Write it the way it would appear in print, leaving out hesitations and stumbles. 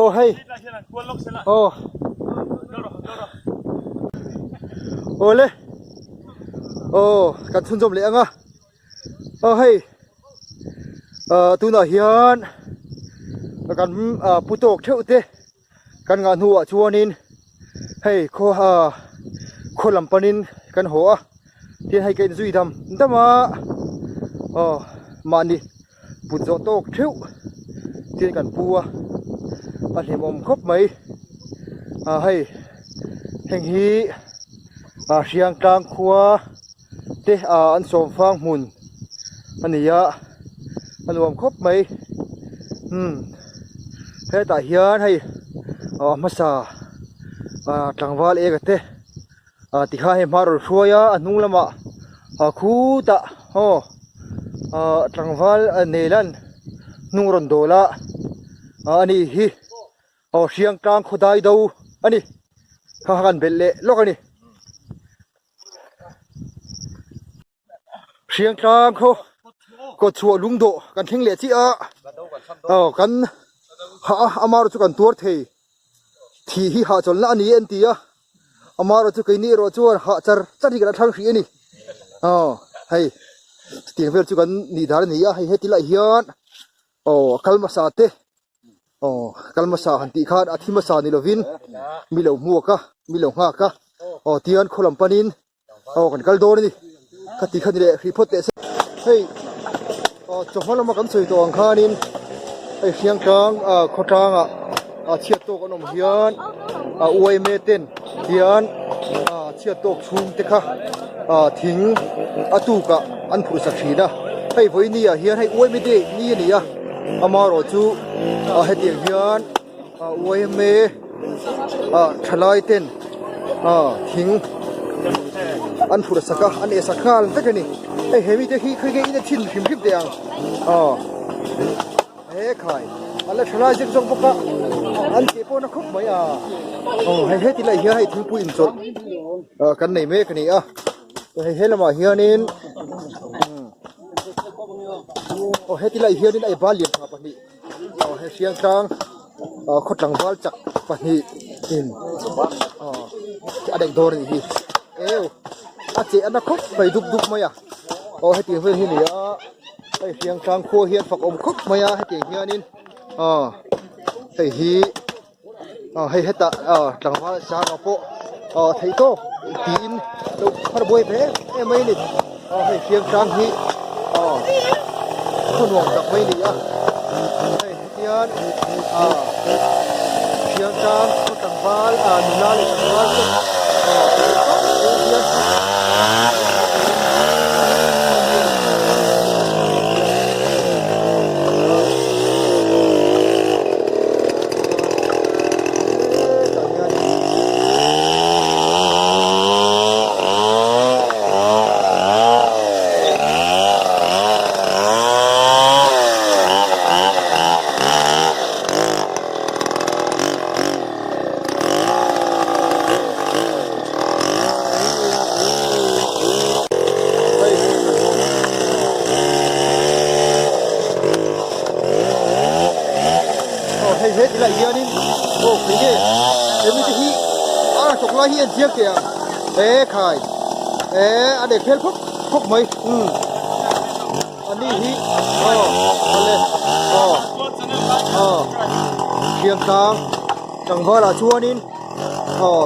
Aw hei aw awle aw kan chhunzawm leh ang a aw hei ah tunah hian kan ah pu tawk theuh te kan ngah hnuah chuanin hei khaw ah khaw lam panin kan haw a tin hei ka inzui dam dam a aw mahni put zawh tawk theuh tin kan pu a a hlimawm khawp mai ah hei heng hi ah Hriangtlang khua te ah an sawm fang hmun a ni a a nuam khawp mai umm hetah hian hei ah hmasa ah tlangval eng te ah tikhan hei hma rawn hruai a a hnung lamah ah khutah aw ah tlangval neilan hnung rawn dawl a ah ani hi aw Hriangtlang khawdai do a ni kha kha kan belh leh lawk a ni. Hriangtlang khaw kawt chhuah lung dawh kan thleng leh chiah a aw kan hah a amaherawh chu kan tuar thei thih hi hahchawlhna a ni an ti a amaherawh chu keini erawh chuan hah char char hi kan la thlang hrih a ni aw hei chutiang vel chu kan nih dan a ni a hei heti lai hian aw a kal hmasa te. Aw kal hmasa han tih khan a thi hmasa ni lovin mi lo hmuak a mi lo nghak a aw tihian khaw lam panin aw kan kal dawn a ni ka tih kha ni leh hrih phawt teh se hei aw chawhma lama kan sawi tawh ang khanin hei Hriangtlang ah khawtlangah ah chhiat tawk an awm hian ah uaime ten hian ah chhiat tawk chhung te kha ah thing a tukah an phurh sak thin a hei vawiini ah hian hei uaime te ni a ni a. Amaherawh chu ah hetiang hian ah yma ah thalai ten ah thing an phurh sak a an eh sak nghal vek a ni hei he mite hi khawi nge in a thin hrim hrim teh ang ah he khai an la thalai zek zawk bawk a an tih pawh na khawp mai a aw hei heti lai hian hei thingpui inchawlh ah kan nei mek a ni a hei he lamah hianin. Aw heti lai hianin a bal lian tha pahnih aw he Hriangtlang aw khaw tlangval chak pahnih in aw a daih dawn a nih hi eu a cheh a na khawp mai dup dup mai a aw hetiang vel hi a ni a hei Hriangtlang khua hian fak awm khawp mai a hetiang hianin aw hei hi. Aw hei hetah aw tlangval sanga pawh aw theih tawk tiin lo phar buai ve em em mai a ni aw hei Hriangtlang hi aw khaw nuam tak mai a ni a hei hetian aw Hriangtlang khaw tlangval ah nula leh tlangval te aw theih tawk tiin hian. Aw hei he tilai hianin aw khui nge he mite hi a chawk lai hi a inchiang teh ang e khai e a dek phel phawk phawk mai umm a ni hi aw awle aw aw thiam tlang tlangval ah chuanin aw.